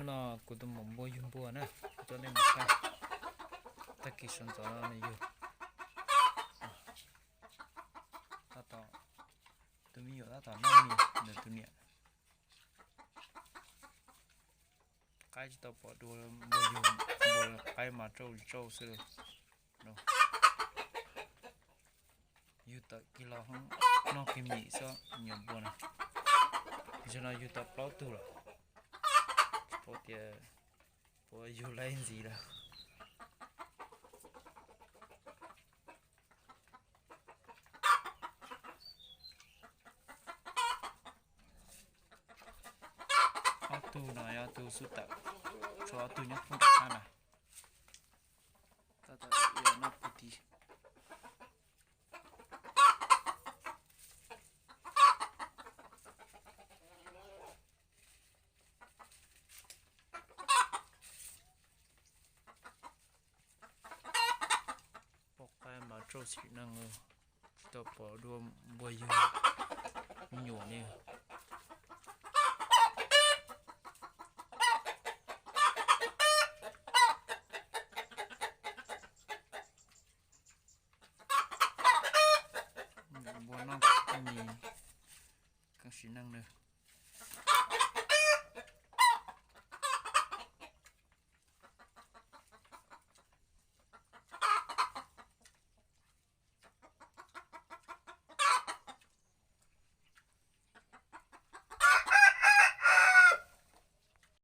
No kuv tus muam npua yug npua na, kuv coj nej mus saib. Tag kis sawv ntxov no nws yug. Tab tom, tus me nyuam tab tom noj mis ntawm tus niam. Qaib tsis tau pom dua, npua yug, npua qaib mas tsauj tsauj xwb. Yug tawm kis los noj kis mis xwb nyuam npua na. Zaum no yug tau plaub tug lawm, tsis paub tias puas yug laib ntxiv lawm. Ob tug no yog ob tug xub tawm, tshuav ob tug nyob poob nram qab na. Tab tom yuav noj pw tid. Pom qaib mas tsauj xim neej, tsis tau pom dua npua yug me nyuam li. Npua noj mis, keej sim neej na.